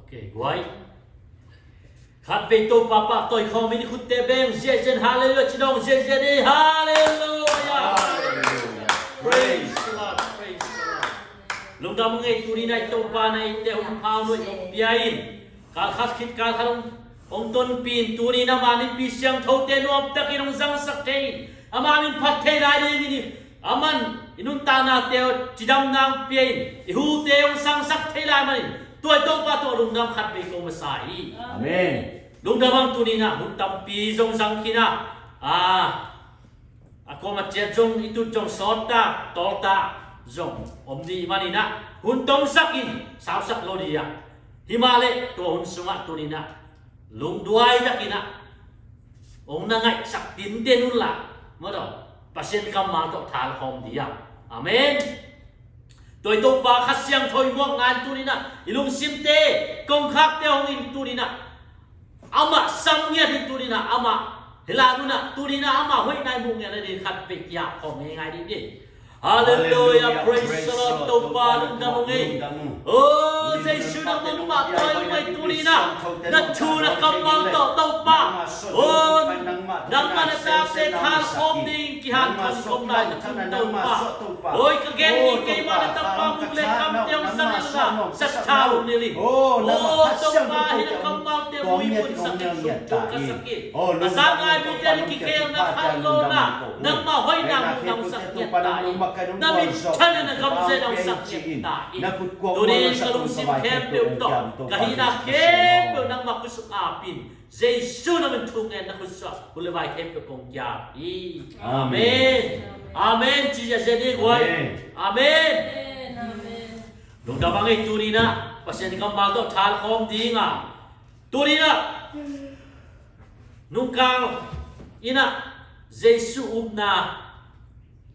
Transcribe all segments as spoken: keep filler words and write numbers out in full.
Okay, guai. Khat vei Topa pahtawi khawm in i khutte beng, ziahziah in halleluiah ci dong, ziahziah in halleluiah. Praise the Lord, praise the Lord. Lungdam ung ei, tuni-in ah i Topa in eite hong pha nuam hong pia in. Kal khat khit kal khat hong, hong tonpih in, tuni-in ah ama mipi siangthote nuamtakin hong zangsak thei in, ama min phat thei lai dingin, aman i nuntaknate uh cidamna hong pia in, i hute hong sangsak thei lai manin, tua i Topa tawh lungdam khat vei ko masa hi. Amen. Lungdam ung, tuni-in ah hun tampi zong zang khin a, a, a kuamah ciat zong i tut zong sawt ta, tawl ta zong om ding manin ah, hun tomsak in sausak lo ding a, himahleh tua hun sungah tuni-in ah lungduai takin ah hong na ngaihsak tinten un la, maw taw, Pasian kammal tawh thalkhawm ding a. Amen. Tua i Topa Kha Siangtho i muakna in tuni-in ah i lungsimte, kongkhakte hong in tuni-in ah amah sam ngiat in tuni-in ah amah hilak un ah tuni-in ah amah hoihna i muh ngiat nading khat vei kiap khawm ngeingai ding hi. Halleluiah, praise the Lord, Topa lungdam ung ei. O Jesu, nangmah pahtawi ung ei, tuni-in ah na thu na kammal tawh Topa, o nangmah na tate thalkhawm ding kihanthawn khawm lai na thu Topa. Oi, ka gen ni, keima na tapa muk le kamte hong zang in la, sathau nilh in. O Topa, hih na kammalte muimun sak in, sungtung ka sak in. A za ngai mite na kikhelna khanlawhna, nangmah hoihna muhna hong sak ngiat ta in. Na minthanna, na gamzia hong sak ngiat ta in. Tuni-in ka lungsim khempeuh tawh ka hihna khempeuh nangmah khut sung ap in. Jesu na min thungen na khut sung ah hun le vai khempeuh kong kiap hi. Amen. Amen. Ci ziahziah ni guai. Amen. Lungdam ung ei, tuni-in ah Pasian kammal tawh thalkhawm ding a, tuni-in ah nungkal in ah Jesu upna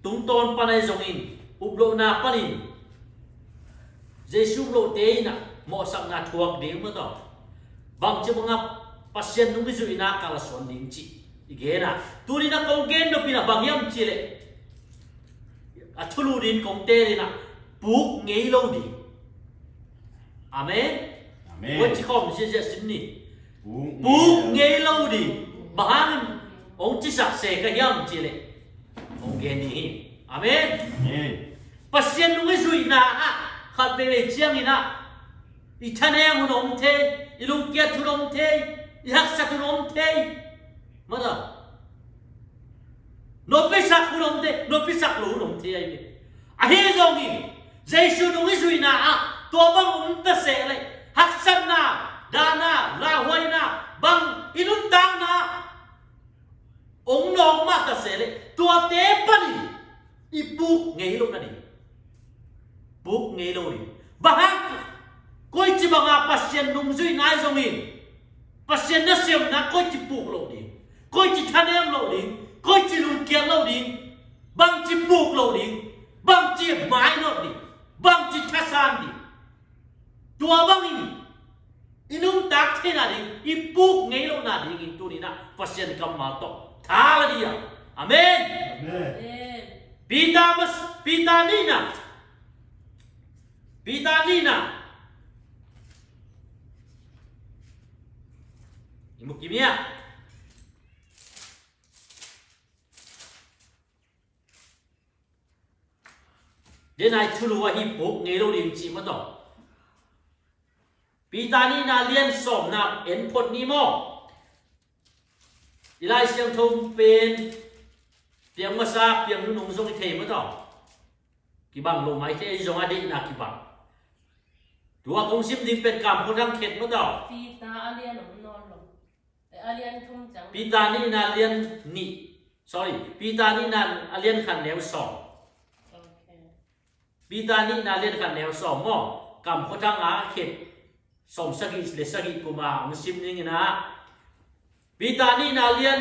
tungtawn pan ahi zongin, up lohna panin Jesu um lohte in ah mawhsakna thuak ding, maw taw, bangci bangah Pasian nung i zuihna kalsuan ding cih i gen a, tuni-in ah kong gen nop in ah bang hiam cih leh, a thulu ding kong teel in ah, puk ngei lo ding. Amen. Amen. Tua ci khawm ziahziah sin ni. Puk ngei lo ding. Bang hangin hong cisak se ka hiam cih leh, hong gen ding hi. Amen. Amen. Pasian nung i zuihna ah khat veivei ciangin ah i thanem hun om thei, i lungkiat hun om thei, i haksat hun om thei, maw taw, nuampisak hun om thei, nuampisak lo hun om thei ahi ve. Ahi zongin Jesu nung i zuihna ah tua bang om ta se leh, haksatna, dahna, lauhuaina bang i nuntakna ah hong nawk mah ta se leh, tuate panin i puk ngei lo nading. Puk ngei lo ding. Bang hang? Koici banga Pasian nungzuihna ahi zongin, Pasian nasemna koici puk lo ding, koici thanem lo ding, koici lungkiat lo ding, bangci puk lo ding, bangci mainawt ding, bangci thasan ding. Tua bangin i nuntak theihna ding, i puk ngei lohna dingin tuni-in ah Pasian kammal tawh tha la ding a. Amen. Amen. Peter mas-, Peter nihna. Peter nihna. I mu kim hia? Denai thulu ahi, puk ngei lo ding cih maw taw. Peter nihna lian sawmna en phot ni maw. I Lai Siangtho pen piang masa, piang nunung zong i thei maw taw. Kibang lo mai thei, zong a deihna kibang. Tua kong sim ding pen Kam Khuathang khet maw taw. Peter a lian om nawn lo. Eh, a lian thum ciang. Peter nihna lian nih. Sorry, Peter nihna a lian khat neu sawm. Okay. Peter nihna lian khat neu sawm maw. Kam Khuathang a khet sawm sagih le sagih kum a hong sim ning in ah. Peter nihna lian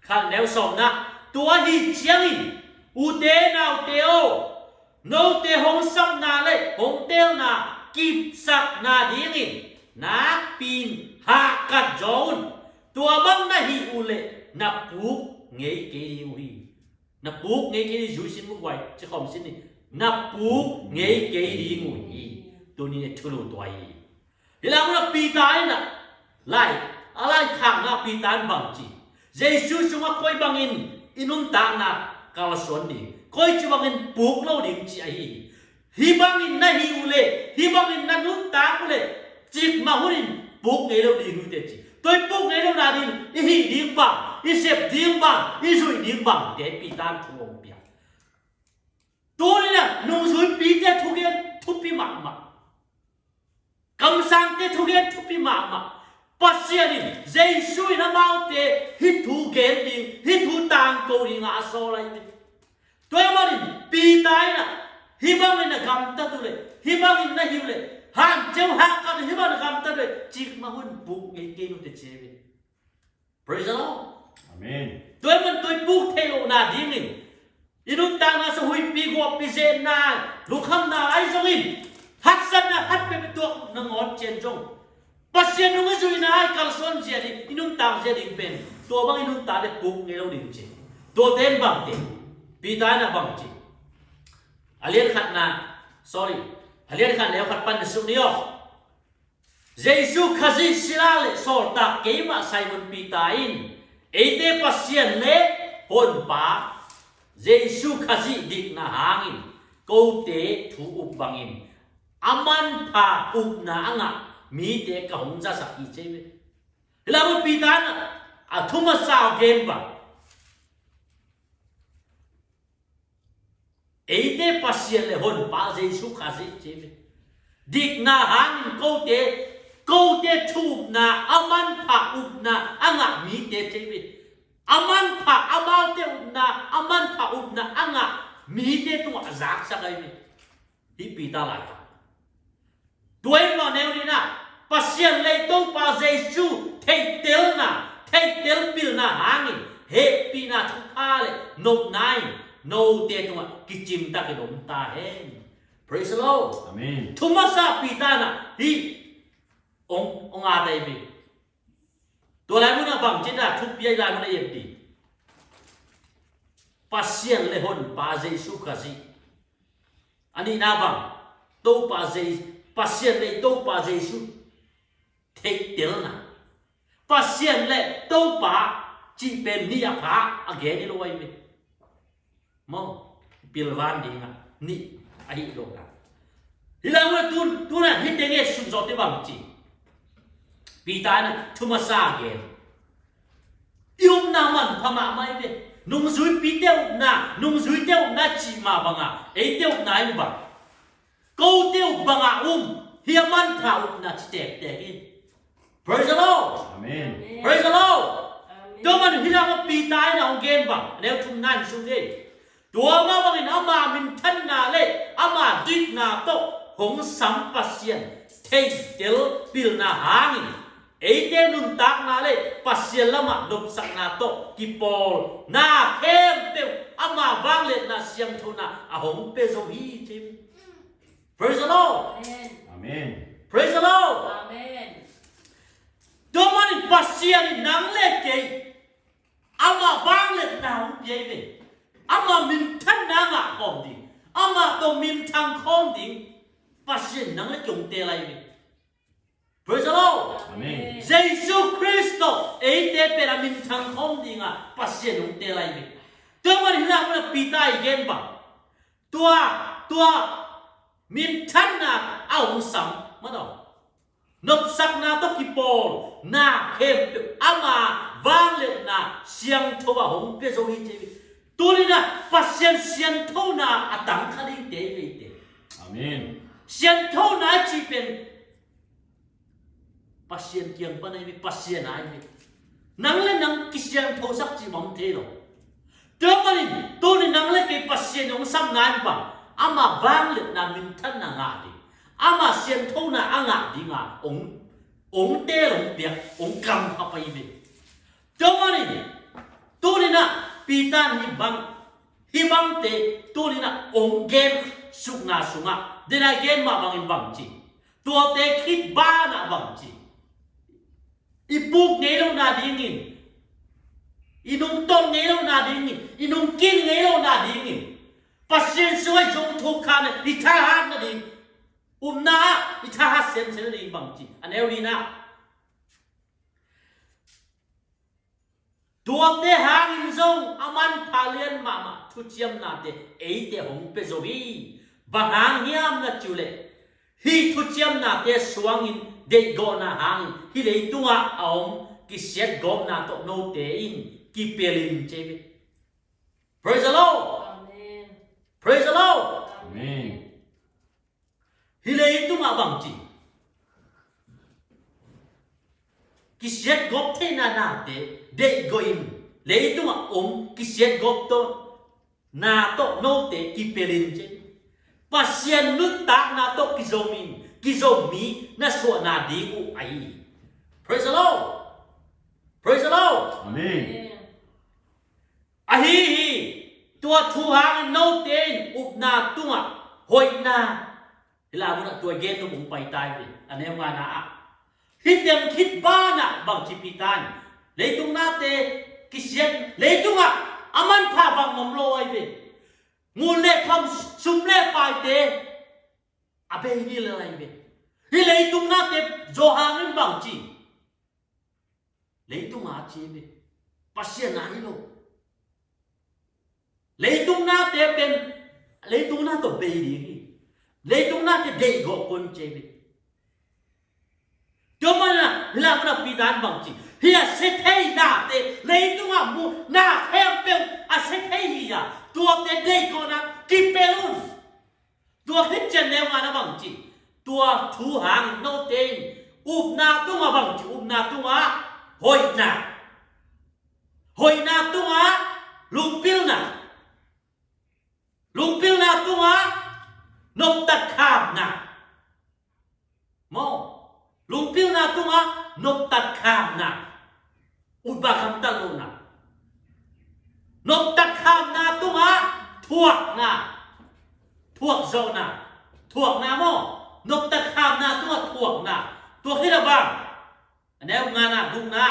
khat neu sawmna. Tua ahi ciangin, ute naute aw, note hong sapna le hong teelna kipsakna dingin nakpi-in hahkat zaw un. Tua bang na hih uh leh na puk ngei kei ding uh hi. Na puk ngei kei ding, zui sin mu guai, ci khawm sin ni. Na puk ngei kei ding uh hi. Tuni-in a thulu tua hi. Hi lam ah Peter in ah, lai, a laikhakna Peter in bang ci? Jesu sungah koi bangin i nuntakna kalsuan ding, koi ci bangin puk lo ding ci ahi hi. Hi bangin na hih uh leh, hi bangin na nuntak uh leh, cikmah hunin puk ngei lo ding uh teh ci. Tua i puk ngei lo nading, i hih ding bang, i sep ding bang, i zuih ding bang, te Peter in thu hong pia. Tuni-in ah nungzuipite thugen thupi mahmah. Kamsangte thugen thupi mahmah. Pasian in, Jesu in amaute hih thu gen ding, hih thu tangko ding a sawl ahi hi. Tua ahih manin Peter in ah, hih bangin na gamtat uh leh, hih bangin na hih uh leh, hanciam hangkat hih bangin na gamtat uh leh, cikmah hun puk ngei kei un, te ci hi. Praise the Lord. Amen. Tua ahih manin tua i puk theih loh nadingin, i nuntakna sung huihpi guahpi zetna, lungkhamna ahi zongin, haksatna khat peuhpeuh tuak nangawn ciang zong, Pasian nung i zuihna ah i kalsuan zia ding, i nuntak zia ding pen, tua bang i nuntak leh puk ngei lo ding ci. Tuate in bang ci? Peter in ah bang ci? A lian khatna, sorry, a lian khat neu khat pan na suk ni aw. Jesu Khazih sila le sawltak keimah Simon Peter in, eite Pasian le Honpa Jesu Khazih dikna hangin kote thu up bangin a manpha upna a ngah mite ka hong zasak hi, ci hi. Hi lam ah Peter in a thu masa a gen bang, eite Pasian le Honpa Jesu Khazih, ci hi. Dikna hangin kote, kote thu upna, a manpha upna a ngah mite, ci hi. A manpha, amaute upna, a manpha upna a ngah mite tungah zaksak ahi hi. Hih Peter lai. Tua ahih manin ah, Pasian le Topa Jesu theihtelna, theihtel pilna hangin hehpihna, thupha le nopna in note tungah kicimtakin om ta hen. Praise the Lord. Amen. Thu masa Peter in ah hih hong, hong at ahi hi. Tua lai munah bang ci hiam, thupi a, lai munah i et ding. Pasian le Honpa Jesu Khazih. A nihna bang, Topa Je-, Pasian le Topa Jesu theihtelna. Pasian le Topa cih pen nih a pha a gen hi lo ahi hi. Maw, pilvan dingah nih ahi lo ta. Hi lam ah tun, tun ah hih teng i et suk zawh teh bang ci? Peter in ah thu masa gen. I upna manpha mahmah hi ve. Nungzuipite upna, nungzuite upna cih mah bangah, eite upna in bang, kote up bangah um, hih a manpha upna ci tektek hi. Praise the Lord. Amen. Praise the Lord. Amen. Tua man hih lam ah Peter in a hong gen bang, a neu thumna in sung hi. Tua mah bangin ama minthanna le ama dikna tawh hong sam Pasian theihtel pilna hangin, eite nuntakna le Pasian lamah nopsakna tawh kipawlna khempeuh ama vangliatna siangthona a hong pia zo hi, ci hi. Praise the Lord. Amen. Amen. Praise the Lord. Amen. Tua manin Pasian in nang le kei ama vangliatna hong pia hi ve. Ama minthanna ngah khawm ding, ama tawh minthang khawm ding Pasian in nang le kei hong teel ahi ve. Praise the Lord. Amen. Jesu Khrist tawh eite pen a minthang khawm dingah Pasian hong teel ahi hi. Tua man hi lam ah Peter i gen bang, tua, tua minthanna a hong sam, mah tawh nopsakna tawh kipawlna khempeuh ama vangliatna siangtho a hong pia zo hi, ci hi. Tuni-in ah Pasian sianthona a tangkha dingte hi ve eite. Amen. Sianthona a cih pen Pasian kiang pan ahi hi, Pasian a hi hi. Nang le nang kisiangthosak cih bang om thei lo. Tua manin tuni nang le kei Pasian hong samna in bang, ama vangliatna minthanna ngah ding, ama sianthona a ngah dinga hong, hong teel, hong piak, hong kamkhap ahi hi. Tua manin tuni-in ah Peter in hih bang, hih bangte tuni-in ah hong gen sukna sungah, den a gen mah bangin bang ci, tuate khit banah bang ci, i puk ngei lohna dingin, i nungtolh ngei lohna dingin, i nungkil ngei lohna dingin, Pasian sungah i zong thuk kha na, i thahat nading, Upna ah i thahat semsem ding bang ci. A neu lina. Tuate hangin zong a manpha lian mahmah thuciamnate eite hong pia zo hi. Bang hang hiam na ci uh leh, hih thuciamnate suangin deihgawhna hangin hih leitungah a om kisiatgawpna tawh note in kipelin ci hi. Praise the Lord. Amen. Praise the Lord. Amen. Hih leitungah bang ci, kisiatgawp theihna nate deihgawh in, leitungah om kisiatgawp tawh na tawh note kipelin ci. Pasian nuntakna tawh kizom in, kizom mi na suahna ding uh ahi hi. Praise the Lord. Praise the Lord. Amen. Ahi hi. Tua thu hangin note in upna tungah hoihna, hih lai munah tua gen nung hong pai ta hi ve. A neu ngana ah, hih teng khit banah bang ci pia ta in, leitung nate kisiat, leitungah a manpha bang om lo ahi ve. Ngun le kham, sum le paite a bei ni le lai ve. Hih leitung nate zaw hangin bang ci, leitungah ci hi ve. Pasian ah hi lo. Leitung nate pen leitung na tawh bei ding hi. Leitung nate deihgawh kei ci hi ve. Tua mana hih lai munah pia ta in bang ci, hih a sia thei nate, leitungah mu na khempeuh a sia thei hi a, tuate deihgawhna kipel un. Tua khit ciang neu ngana bang ci, tua thu hangin note in upna tungah bang ci, upna tungah hoihna, hoihna tungah lungpilna, lungpilna tungah noptat khamna. Maw, lungpilna tungah noptat khamna. Utbak hamtat lohna. Noptat khamna tungah thuakna. Thuakzawhna. Thuakna maw. Noptat khamna tungah thuakna. Tua khit a bang, a neu ngana gukna,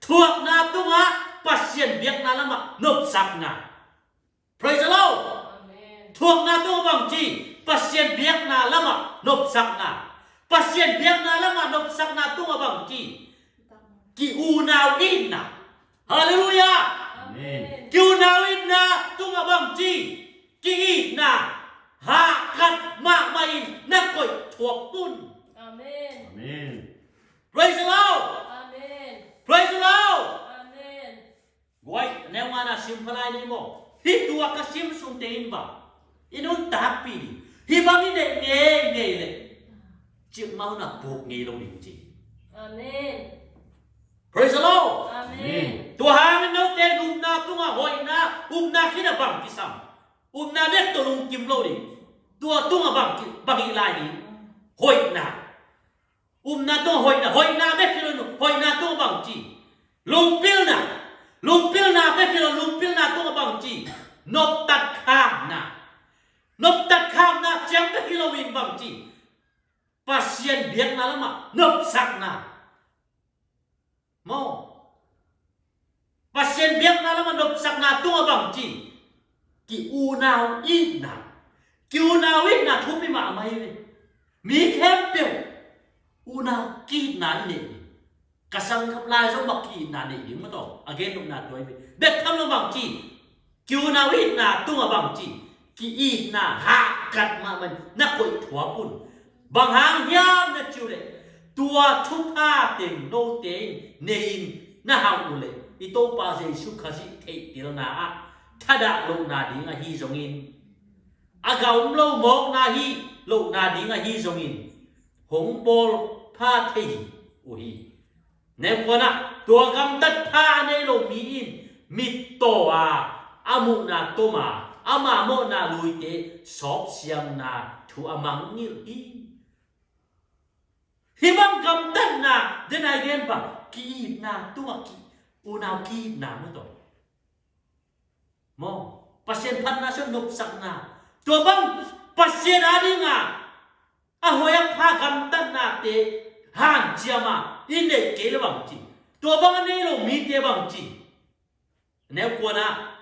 thuakna tungah Pasian biakna lamah nopsakna. Praise the Lord. Amen. Thuakna tungah bang ci, Pasian biakna lamah nopsakna. Pasian biakna lamah nopsakna tungah bang ci, ki-unau itna. Halleluiah. Amen. Ki-unau itna tungah bang ci, ki-itna. Hahkat mahmah in na koih thuak un. Amen. Amen. Praise the Lord. Amen. Praise the Lord. Amen. Guai, neu ngana sim pha lai ni maw. Hih tua ka sim sungte in bang i nuntakpih ding, hih bang i neih ngeingei leh, cikmah hun ah puk ngei lo ding ci. Amen. Praise the Lord. Amen. Tua hangin note in upna tungah hoihna, upna khit a bang kisam. Upna bek tawh lungkim lo ding. Tua tungah bang ki, bang i lai ding. Hoihna. Upna tungah hoihna, hoihna bek hi lo, hoihna tungah bang ci. Lungpilna, lungpilna bek hi lo, lungpilna tungah bang ci. Noptat khamna. Noptat khamna ciang bek hi lo in bang ci. Pasian biakna lamah nopsakna. Maw. Pasian biakna lamah nopsakna tungah bang ci, ki-unau itna. Ki-unau itna thupi mahmah hi ve. Mi khempeuh unau ki-itna i neih ding. Ka sanggam lai zong bang ki-itna neih ding maw taw. A gen nopna tua hi ve. Bek tham lo bang ci, ki-unau itna tungah bang ci, ki-itna hahkat mahmah in na koih thuak un. Bang hang hiam na ci uh leh, tua thupha teng note in nei in na hauh uh leh, i Topa Jesu Khazih theihtelna ah thadah lohna ding ahi zongin, a gam lo mawkna hi lohna ding ahi zongin, hong bawl pha thei uh hi. Neu kuana, tua gamtat pha a nei lo mi in mittaw a, a muhna tom a, ama mawhna luite sawpsiangna thu a mangngilh hi. Hih bang gamtatna, den a i gen bang, ki-itna tungah ki, unau ki-itna maw taw. Maw, Pasian phatna sung nopsakna. Tua bang Pasian a dinga a hoih a pha gamtatnate hanciam a i neih kei le bang ci. Tua bang a nei lo mite bang ci. Neu kuana,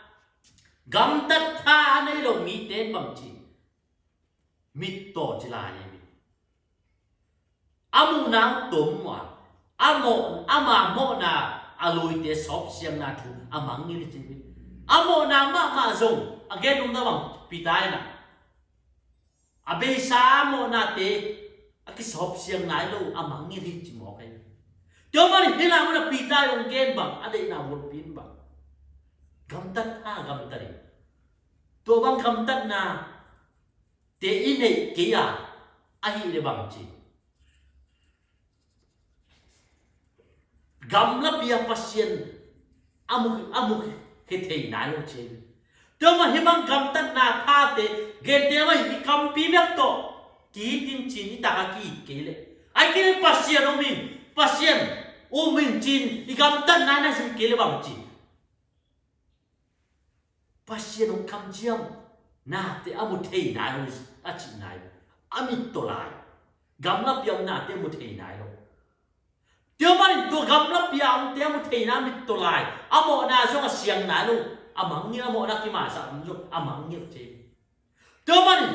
gamtat pha a nei lo mite bang ci. Mittaw ci lai hi. A muhna hong tom uh a, a mawh, ama mawhna a luite sawpsiangna thu a mangngilh hi ci hi. A mawhna mahmah zong a gen nopna bang Peter in ah, a beisa a mawhnate a kisawpsiang nai lo a mangngilh hi ci mawk hi. Tua manin hih lai munah Peter in hong gen bang, a deihna bulpi in bang, gamtat a gamtat hi. Tua bang gamtatna te i neih kei a, ahih leh bang ci, gamlapi a Pasian a mu, a mu khe thei nai lo ci. Tua mah hih bang gamtatna thate, gente mah i kampi bek tawh ki-it in ci-in i tak a ki-it kei leh, ahih kei leh Pasian om in, Pasian om in ci-in i gamtatna na zui kei leh bang ci, Pasian hong kamciam nate a mu thei nai lo a cih nai lo. A mittaw lai. Gamlapi a om nate a mu thei nai lo. Tua manin tua gamlapi a omte a mu thei nai, a mittaw lai. A mawhna zong a siang nai lo. A mangngilh, a mawhna kimaisak zong a mangngilh ci. Tua manin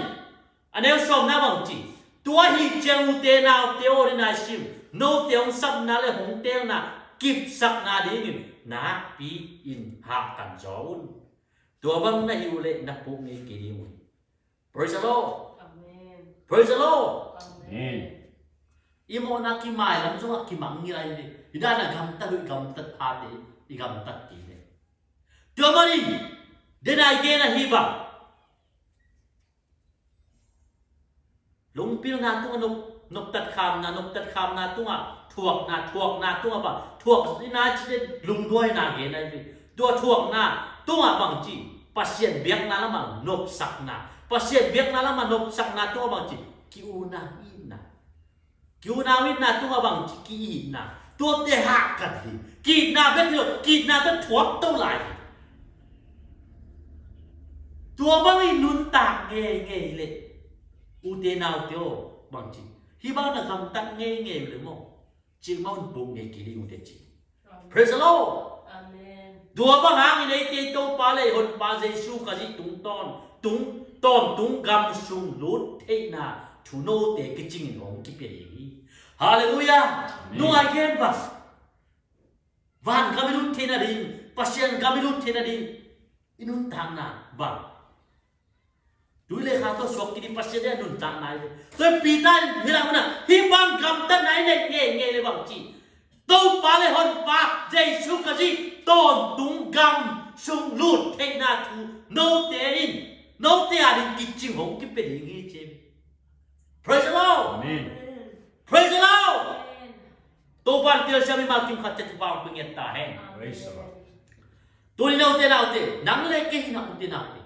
a neu sawmna bang ci, tua ahih ciang ute naute aw, Onesimus, note hong sapna le hong teelna kipsakna dingin nakpi-in hahkan zaw un. Tua bang na hih uh leh na puk ngei kei ding uh hi. Praise the Lord. Amen. Praise the Lord. Amen. I mawhna kimailam zongah kimangngilh lai hi. Hih dan a gamtat uh, i gamtat phate i gamtat kei leh. Tua manin den a i gen ahi bang, lungpilna tungah nop, noptatkhamna, noptatkhamna tungah thuakna, thuakna tungah bang, thuak i na ci leh lungduaina gen ahi hi. Tua thuakna tungah bang ci, Pasian biakna lamah nopsakna, Pasian biakna lamah nopsakna tungah bang ci, ki-una itna. Ki-una itna tungah bang ci, ki-itna. Tuate hahkat hi. Ki-itna bek hi lo, ki-itna bek thuak to lai hi. Tua bang i nuntak ngeingei leh, ute naute aw, bang ci, hih bang na gamtat ngeingei uh leh maw, cikmah un puk ngei kei ding uh teh ci. Praise the Lord. Amen. Tua bang hangin eite i Topa le i Honpa Jesu Khazih tungtawn, tung, tawntung gam sung lut theihna thu note kicingin hong kipia ding hi. Halleluiah. Amen. Nung a i gen bang, van gam i lut theihna ding, Pasian gam i lut theihna ding i nuntakna bang, tui le kha tawh suak kei ding, Pasian in a nuntak nai ve. Tua Peter in hih lai munah hih bang gamtatna i neih ngeingei leh bang ci, Topa le Honpa Jesu Khazih tawntung gam sung lut theihna thu note in, note a ding kicing hong kipia ding hi ci. Praise the Lord. Amen. Praise the Lord. Amen. Topa in telsiam mimal kim khat ciat thupha hong pia ngiat ta hen. Praise the Lord. Tuni note naute, nang le kei hi na, ute naute,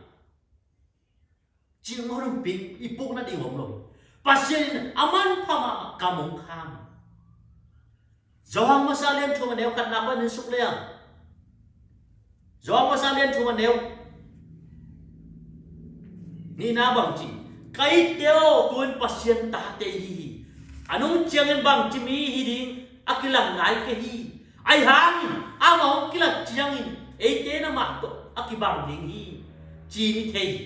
cikmah hun puk, i puk nading om lo. Pasian in a manpha mahmah kam hong kham. Johan masa lian thum a neu khatna panin suk leng, Johan masa lian thum a neu nihna bang ci, ka itte aw, tu-in Pasian tate i hi hi. A nung ciangin bangci mi i hi ding a kilang nai kei hi. Ahi hangin amah hong kilat ciangin eite in amah tawh a kibang ding hi, ci-in i thei hi.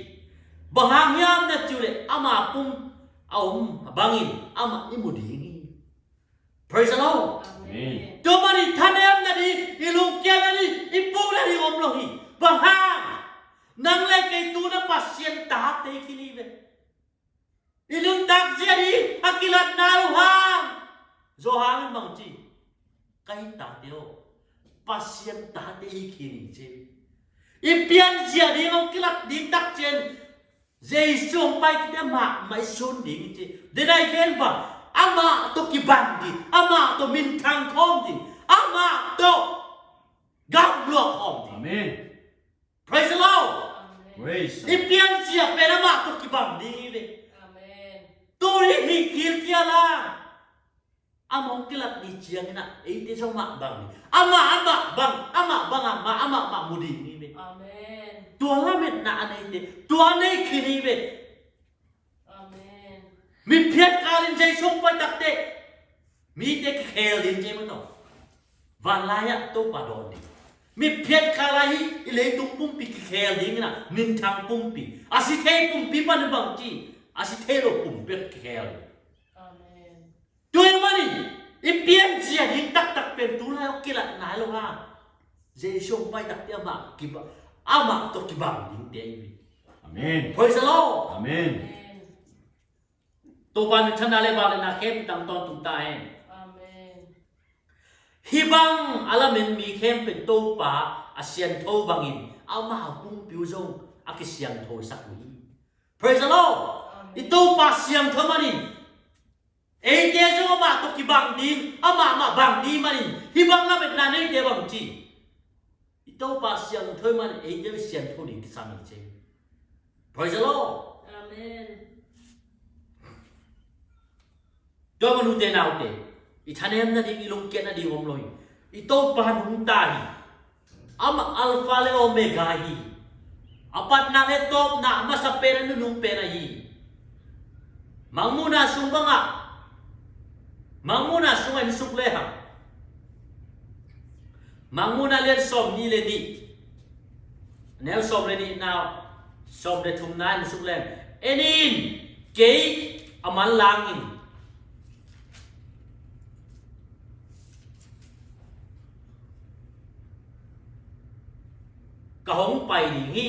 Bang hang hiam na cih uh leh ama pum a om bangin amah i mu ding hi. Praise the Lord. Amen. Tua manin thanemna ding, i lungkiatna ding, i pukna ding om lo hi. Bang hang? Nang le kei tu-in Pasian tate i hi khin hi ve. I nuntak zia ding a kilatna uh hang. Johan in bang ci, ka it tate aw, Pasian tate i hi khin hi ci. I pianzia ding hong kilat ding tak ciang Jesu hong pai khit teh amah mah i sun ding hi ci. Den a i gen bang, amah tawh kibang ding, amah tawh minthang khawm ding, amah tawh gamluah khawm ding. Amen. Praise the Lord. Praise the Lord. I pianzia pen amah tawh kibang ding hi ve. Amen. Tuni hih kilkial a amah hong kilat ni ciangin ah eite zong amah bang hi. Amah, amah bang, amah bang amah, amah mah mu ding hi ve. Amen. Tua lametna a neite, tua nei khin hi ve. Amen. Mitphiat kalin Jesu hong pai tak teh mite kikhel ding ci maw, tawh vanlai ah Topa dawn ding. Mitphiat kal ahi i leitung pumpi kikhel ding in ah, minthang pumpi, a si thei pumpi pan bang ci, A si thei lo pumpi kikhel. Amen. Tua ahih manin i pianzia ding taktak pen tu lai-ah kilat nai lo a, Jesu hong pai takte amah kiba, amah tawh kibang dingte hi. Amen. Praise the Lord. Amen. Amen. Topa minthanna le vangliatna khempeuh tang tawntung ta hen. Amen. Hih bang a lamen mi khempeuh Topa a siangtho bangin amau pumpi uh zong a kisiangthosak uh hi. Praise the Lord. Amen. I Topa siangtho manin eite zong amah tawh kibang ding, amah mah bang ding manin hih bang lametna neite bang ci, i Topa siangtho manin eite siangtho ding kisam hi ci. Praise the Lord. Amen. Tua man ute naute, i thanemna ding, i lungkiatna ding om lo hi. I Topa nungta hi. Amah Alpha le Omega hi. A patna le tawpna, a masa pen, a nunung pen ahi hi. Mangmuhna sung bangah, Mangmuhna sungah en suk lehang, Mangmuhna lian sawmnih le nih, neu sawm le nihna, sawm le thumna en suk lehang, en in, kei a manlangin ka hong pai ding hi.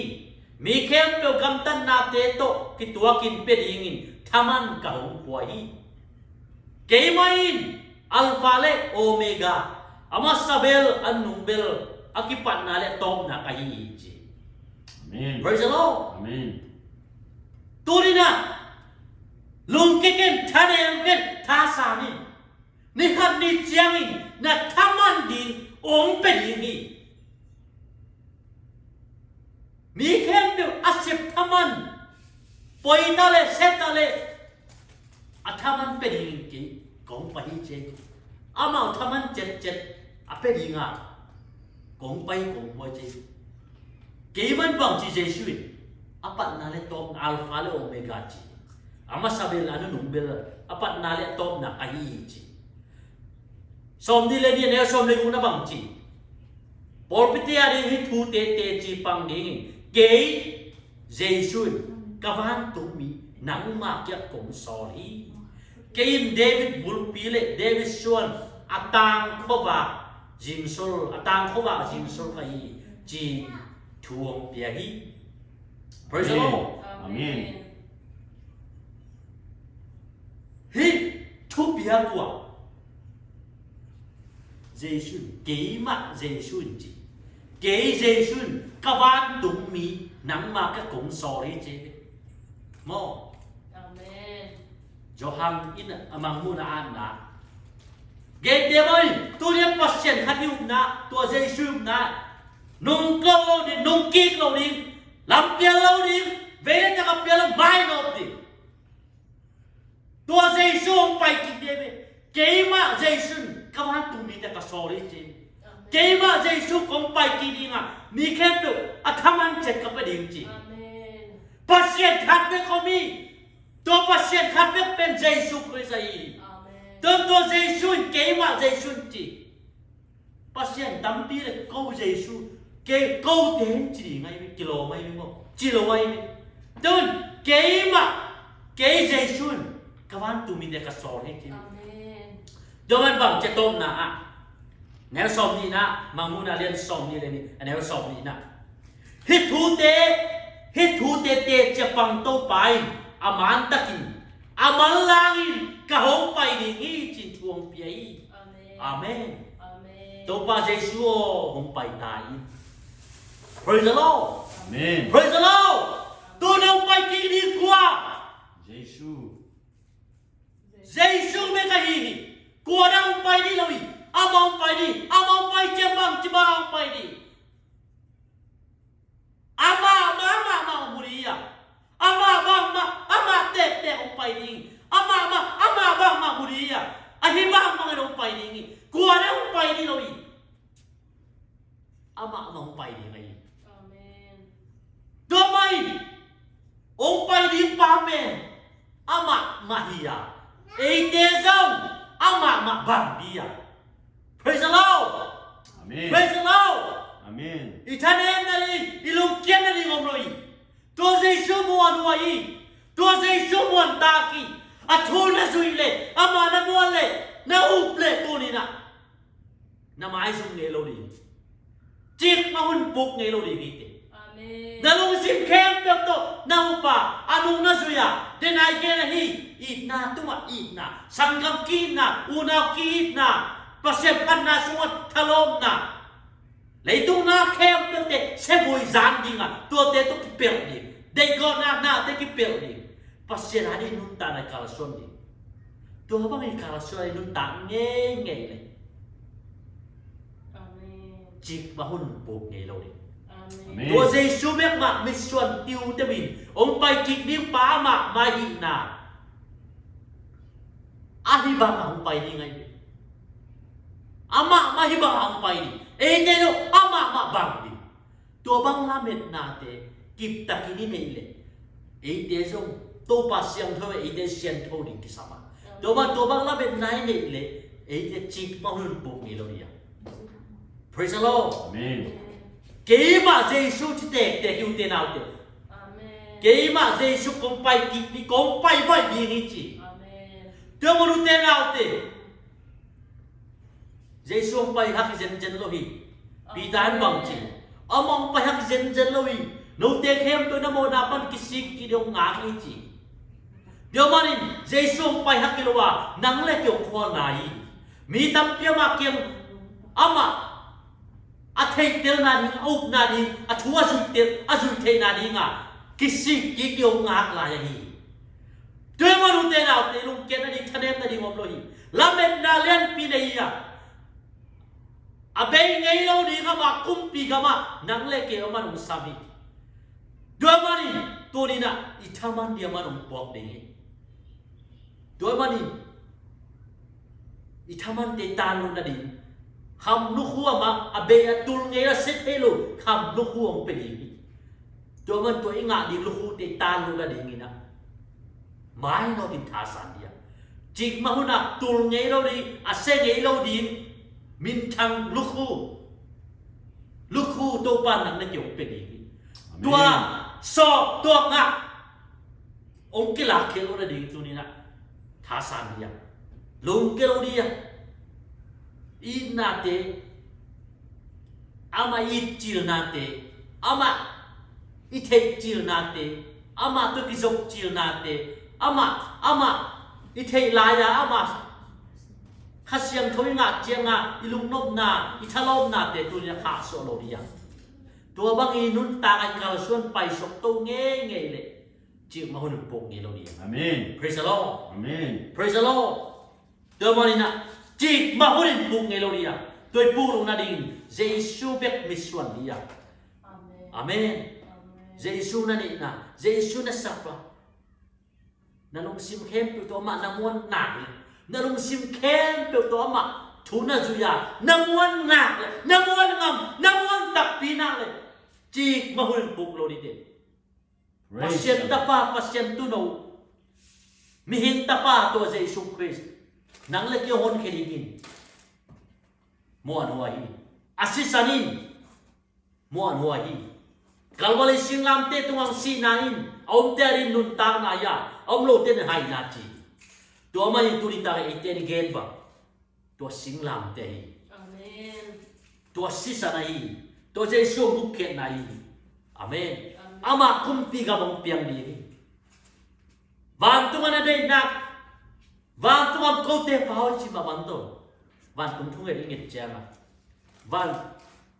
Mi khempeuh gamtatnate tawh kituakin pia dingin thaman ka hong pua hi. Keimah in Alpha le Omega, a masa bel, a nunung bel, a kipatna le tawpna ka hi hi ci. Amen. Praise the Lord. Amen. Tuni-in ah lungkia ken, thanem ken, thasan in. Ni khat ni ciangin na thaman ding hong pia ding hi. Mi khempeuh a sep thaman, poi ta leh, se ta leh, a thaman pia dingin kei kong pai hi ci. Amau thaman ciatciat a pia ding a, kong pai, kong pai ci. Keimah in bang ci, Jesu in a patna le tawpna, Alpha le Omega ci, a masa bel, a nunung bel, a patna le tawpna ka hi hi ci. Sawmnih le nih, neu sawm le gukna bang ci, pawlpite a ding hih thute teci pang dingin kei Jesu in ka vantungmi nangma kiang kong sawl hi. Kei in David bulpi le David suan, a tang khuavak zingsol, a tang khuavak zingsol ka hi hi ci-in thu hong pia hi. Praise the Lord. Amen. Hih thupiak uh ah Jesu in, keimah Jesu in ci. Kei Jesu in ka vantungmi nangma kiang kong sawl hi ci. Maw? Amen. Johan in a Mangmuhna a na gen te mai, tuni-a Pasian khat i upna, tua Jesu i upna, nung kawk lo ding, nung kik lo ding, lam pial lo ding, vei le tak a pial lo, mainawt ding. Tua Jesu hong pai kik ding hi ve. Keimah Jesu in ka vantungmite ka sawl hi ci. Amen. Keimah Jesu kong pai kik ding a, mi khempeuh a thaman ciat ka pia ding ci. Amen. Pasian khat bek om hi. Tua Pasian khat bek pen Jesu Khrist ahi hi. Amen. Tua, tua Jesu in, keimah Jesu in ci. Pasian tampi le ko Jesu, kei kote in ci ding ahi ve, kilawm ahi ve maw, ci lo ahi ve. Tun, keimah, kei Jesu in ka vantungmite ka sawl hi ci. Amen. Tua man bang ci a, tawpna ah, neu sawmnihna, Mangmuhna lian sawmnih le nih, a neu sawmnihna. Hih thute, hih thute teci a pang Topa in a mantakin, a manlangin ka hong pai ding hi ci-in thu hong pia hi. Amen. Amen. Amen. Topa Jesu aw, hong pai ta in. Praise the Lord. Amen. Praise the Lord. Tu-in hong pai kik ding kua? Jesu. Jesu bek ahi hi. Kua dang hong pai ding lo hi. Amah hong pai ding. Amah hong pai ciang bangci bang hong pai ding? Amah, amah, amah, amah mu ding a. Amah bangmah, amah tektek hong pai ding. Amah, amah, amah bangmah mu ding a. Ahi bangbangin hong pai ding hi. Kua dang hong pai ding lo hi. Amah, amah hong pai ding ahi. Amen. Tua mah in hong pai ding pa pen amah mah hi a, eite zong amah mah bang ding a. Praise the Lord. Amen. Praise the Lord. Amen. I thanemna ding, i lungkiatna ding om lo hi. Tua Jesu muanhuai hi. Tua Jesu muantak hi. A thu na zuih le, amah na muan le, na up le, tuni-in ah na maizum ngei lo ding. Cikmah hun puk ngei lo ding hi teh. Amen. Na lungsim khempeuh tawh na up a, a nung na zui a, denai gen ahi, itna tungah itna, sanggam ki-itna, unau ki-itna, Pasian phatna sungah thalawpna. Leitung na khempeuhte siavuai zan ding a, tuate tawh kipelh ding. Deihgawhna nate kipelh ding. Pasian a ding nuntakna i kalsuan ding. Tua bang i kalsuan i nuntak ngeingei le, amen, cikmah hun puk ngei lo ding. Amen. Amen. Tua Jesu bek mah mitsuan tiute min hong pai kik ding pa amah mah ahihna. Ahi bang a hong pai ding ahi. Amah mah ahi bang a hong pai ding. Eite zong amah mah bang ding. Tua bang lametnate kiptakin i neih leh, eite zong Topa siangtho, eite siangtho ding kisam a. Tua bang, tua bang lametna i neih leh, eite cikmah hun puk ngei lo ding a. Praise the Lord. Amen. Keimah Jesu ci tektek hi, ute naute. Amen. Keimah Jesu kong pai kik ding, kong pai baih ding hi ci. Amen. Tua bang ute naute, Jesu hong pai hak hi zenzen lo hi. Peter in bang ci? Amah hong pai hak hi zenzen lo hi. Note khempeuh na mawhna pan kisik kik ding hong ngak hi ci. Tua manin Jesu hong pai hak hi lo a, nang le kei hong khualna hi. Mi tampi amah kiang, amah a theihtelna ding, a upna ding, a thu a zuihtel, a zuih theihna ding a kisik kik ding hong ngak lai ahi. Tua ahih manin ute naute, lungkiatna ding, thanemna ding om lo hi. Lametna lianpi nei hi a, a bei ngei lo ding amah kumpi gamah nang le kei amah hong sam hi. Tua ahih manin tuni-in ah i thaman ding amah hong puak ding hi. Tua ahih manin i thamante tan lohna ding, kham lukhu amah, a bei a tul ngei a sia thei lo kham lukhu hong pia ding hi. Tua ahih manin tua i ngah ding lukhute tan lohna dingin ah mainawtin thasan ding a, cikmah hun a tul ngei lo ding, a sia ngei lo ding minthang lukhu, lukhu Topa in nang le kei hong pia ding hi. Amen. Tua sawk, tua ngah hong kilak khia lohna ding tuni-in ah thasan ding a, lungkia lo ding a. Itnate, amah i itcilnate, amah i theihcilnate, amah tawh kizopcilnate, amah, amah i theih lai-a amah Kha Siangtho i ngah ciangin i lungnopna, i thalawpnate tuni-in a khahsuah lo ding a. Tua bang i nuntak a i kalsuan paisuak to ngeingei leh, cikmah hun in puk ngei lo ding. Amen. Praise the Lord. Amen. Praise the Lord. Tua manin ah, cikmah hun in puk ngei lo ding a, tua i puk lohna dingin Jesu bek mitsuan ding a. Amen. Amen. Amen. Jesu na neihna, Jesu na sap a, na lungsim khempeuh tawh amah na muan nak leh, na lungsim khempeuh tawh amah thu na zui a, na muan nak leh, na muan ngam, na muan takpi nak leh, cikmah hun in puk lo ding teh. Praise the Lord. Pasian Tapa, Pasian Tuuno, mihing Tapa tua Jesu Khrist, nang le kei hong honkhia dingin muanhuai hi. A sisan in muanhuai hi. Calvary singlamteh tungah sihna in a omte adingin nuntakna hi a, a om lote in haina ci. Tua manin tuni tak eite in gen bang, tua singlamteh hi. Amen. Tua sisan ahi, tua Jesu hong gupkhiatna hi. Amen. Amen. Amah kumpi gam hong piang ding hi. Vantung a na deihnak, vantung a kote pau ci mah bang tawh, vantung thunget i nget ciangin, van,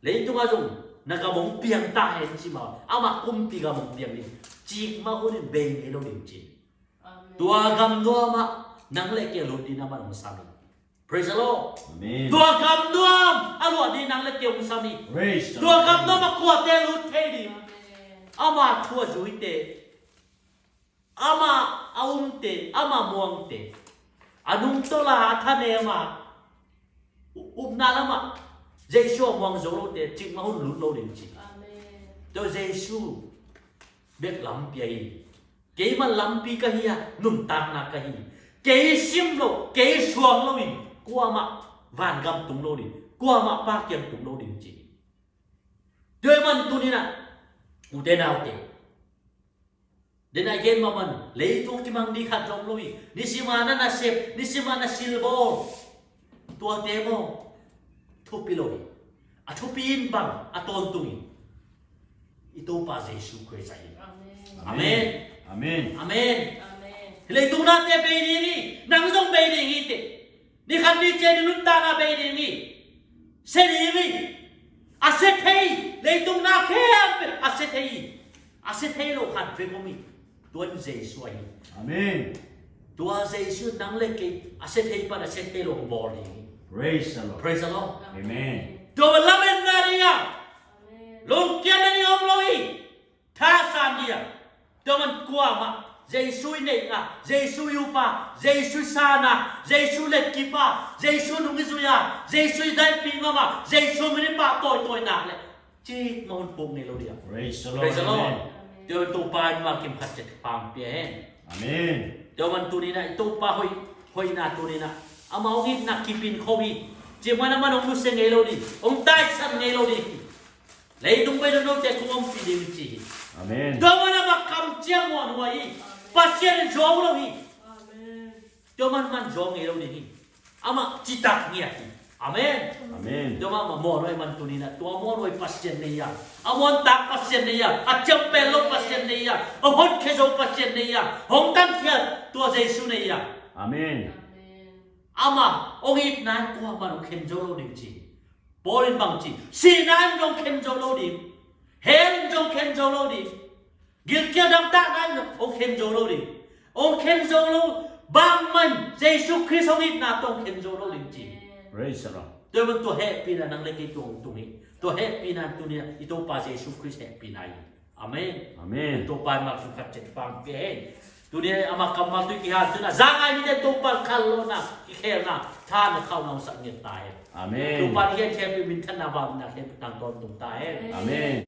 leitungah zong na gam hong piang ta hen ci mah, amah kumpi gam hong piang ding, cikmah hun in bei ngei lo ding ci. Amen. Tua gam nuamah nang le kei a lut ding amah hong sam hi. Praise the Lord. Amen. Tua gam nuam a luah ding nang le kei hong sam hi. Praise the Lord. Tua gam nuam a kuate lut thei ding? Amen. Ama thu a zuite, ama a umte, ama muangte, a nungtolh a, a thanem a, u-, upna lamah Jesu a muang zo lote, cikmah hun lut lo ding ci. Amen. Tua Jesu bek lampi ahi. Keimah lampi ka hi a, nuntakna ka hi. Kei sim lo, kei suang loin kuamah vangam tung lo ding, kuamah Pa kiang tung lo ding ci. Tua ahih manin tuni-in ah, ute naute, Den a gen mahmah, leitung kimang ni khat zong lo hi. Nisim a na nasep, nisim a na silbawl, tuate maw, thupi lo hi. A thupi in bang a tawntung in i Topa Jesu Khrist ahi. Amen. Amen. Amen. Amen. Amen. Leitung nate bei ding hi, nang zong bei ding hi teh. Ni khat ni ciang i nuntakna bei ding hi. Se ding hi. A se thei, leitung na khempeuh a se thei hi. A se thei lo khat vek om hi. Tua in Jesu ahi. Amen. Tua Jesu nang le kei a se thei pan a se thei lo bawl ding hi. Praise the Lord. Praise the Lord. Amen. Tua lametna ding a, lungkiatna ding om lo hi. Thasan ding a, tua man kuamah Jesu i neihna, Jesu i upa, Jesu i sana, Jesu i letkipa, Jesu nung i zui a, Jesu i daihpih ngam a, Jesu min i pah tawitawi nak le cik mah hun puk ngei lo ding a. Praise the Lord. Praise the Lord. Amen. Tua man Topa in mal kim khat ciat pang pia hen. Amen. Tua man tuni-in ah i Topa hoih, hoihna tuni-in ah ama hong itna kipin kho hi. Ci man a man hong nusia ngei lo ding, hong taisan ngei lo ding. Leitung bei dong note kong ompih ding ci hi. Amen. Tua man ama kamciam muanhuai hi. Pasian in zuau lo hi. Amen. Tua man man zuau ngei lo ding hi. Ama citak ngiat hi. Amen. Amen. Tua man ama muanhuai man tuni-in ah tua muanhuai Pasian nei a, a muantak Pasian nei a, a ciampel lo Pasian nei a, a honkhia zo Pasian nei a, hong tankhia tua Jesu nei a. Amen. Amen. Ama hong itna in kuamah hong khen zo lo ding ci. Paul in bang ci, sihna in zong khen zo lo ding, hell in zong khen zo lo ding, gilkial damtakna in zong hong khen zo lo ding. Hong khen zo lo, bangmah in Jesu Khrist hong itna tawh hong khen zo lo ding ci. Praise the Lord. Tua man tua hehpihna nang le kei tung tung hi. Tua hehpihna tuni-in ah i Topa Jesu Khrist hehpihna hi. Amen. Amen. Topa in mal kim khat ciat pang pia hen. Tuni-in ama kammal tui kihal tuni-in a za ngai mite Topa in khanlawhna, kikhelna, thahatna, khauhna hong sak ngiat ta hen. Amen. Topa in i gen khempeuh minthanna, vangliatna khempeuh tang tawntung ta hen. Amen.